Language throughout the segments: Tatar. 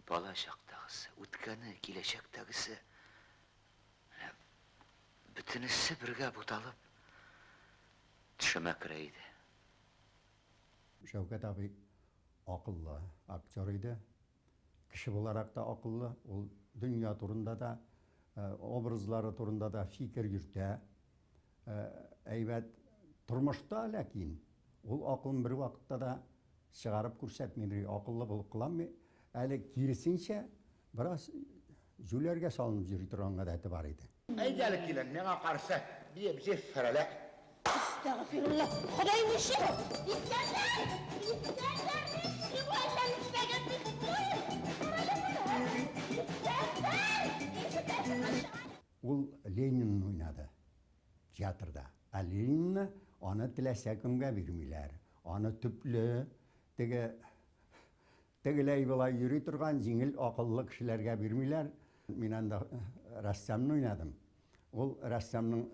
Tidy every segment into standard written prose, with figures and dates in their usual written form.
Бала чактагысы, үткәне, киләчәктәгесе, менә бөтенесе бергә буталып, төшемә керә иде. Шәүкәт абый акыллы актер иде. Кеше буларак та акыллы. Ул дөнья турында да, образлары турында да фикер йөртә. Әйбәт. Тормышта ләкин ул акылын бервакытта да чыгарып күрсәтми, акыллы булып кыланмый. Әле киресенчә, бераз җүләргә салынып йөри торган гадәте бар иде. Әйдә әле, килен, миңа каршы биеп җиффер әле. Әстәгъфирулла, Ходай ничек? Искәндәр! Искәндәр, ничек бу әллә нишләгән бит бу? Искәндәр! Ишетәсеңме? Ул Ленинны уйнады театрда. Ә Ленинны аны теләсә кемгә бирмиләр. Аны төпле, теге тегеләй-болай йөри торган җиңел акыллы кешеләргә бирмиләр. Мин анда рәссамны уйнадым. Ул рәссамның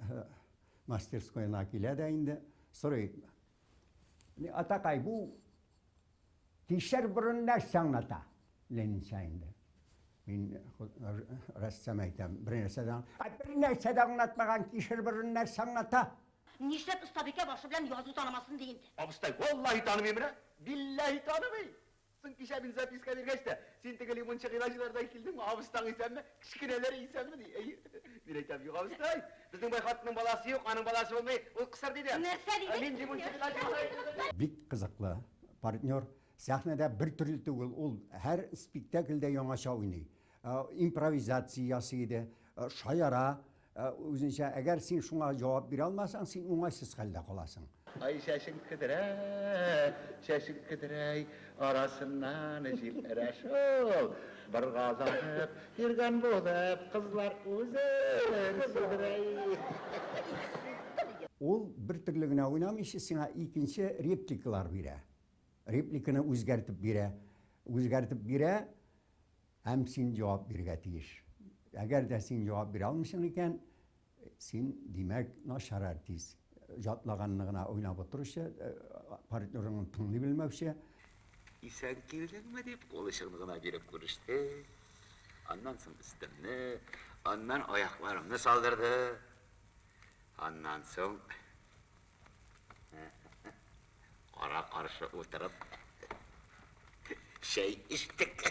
мастерскоена килә дә инде, сорый. Атакай, бу кишер борын нәрсә аңлата? Ленинча инде. Мин рәссам әйтәм, бер нәрсә дә, бер нәрсә дә аңлатмаган кишер борын нәрсә аңлата? Нишләп остабикә башы белән язу танымасын ди инде? Абыстай, валлаһи танымыйм менә, билләһи танымыйм. Соң кичә мин записка биргәч тә, син теге лимончы Гыйлаҗилардан килдеңме, абыстаң исәнме, кечкенәләре исәнме, ди. Әйе. Мин әйтәм, юк, абыстай, безнең бай хатынның баласы юк, аның баласы булмый, ул кысыр, дидем. Нәрсә дидең? Мин лимончы Гыйлаҗи. Бик кызыклы партнер. Сәхнәдә бер төрле түгел, ул һәр спектакльдә яңача уйный. Импровизация ясый иде, шаяра үзенчә. Әгәр син шуңа җавап бирә алмасаң, син уңайсыз хәлдә каласың. Ай, чәчең көдрә, чәчең көдрәй, арасыннан җил өрә шул. Боргаланып йөргән булып, кызлар үзен сүдерәй. Ул бер төрле генә уйнамыйча, сиңа икенче репликалар бирә. Репликаны үзгәртеп бирә. Үзгәртеп бирә һәм син җавап бирергә тиеш. Әгәр дә син җавап бирә алмыйсың икән, син, димәк, начар артист. Җатлаганны гына уйнап утыручы, партнерыңны тыңлый белмәүче. Исән килдеңме, дип, кул очыңны гына биреп күреште. Аннан соң өстемне, аннан аякларымны салдырды. Аннан соң кара-каршы утырып чәй эчтек.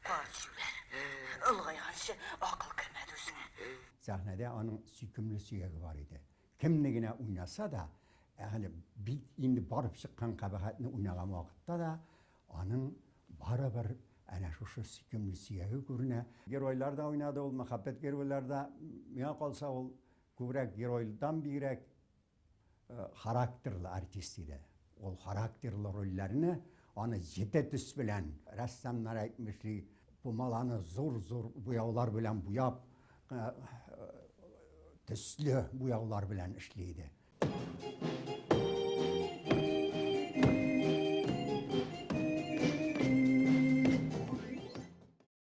Карт җүләр, олыгайганчы акыл кермәде үзеңә. Сәхнәдә аның сөйкемле сөяге бар иде. Кемне генә уйнаса да, әле бик инде барып чыккан кабахәтне уйнаган вакытта да аның барыбер әнә шушы сөйкемле сөяге күренә. Геройлар да уйнады ул, мәхәббәт геройлар да. Миңа калса, ул күбрәк геройдан бигрәк характерлы артист иде. Ул характерлы рольләрне аны җете төс белән, рәссамнар әйтмешли, пумаланы зур-зур буяулар белән буяп, төсле буяулар белән эшли иде.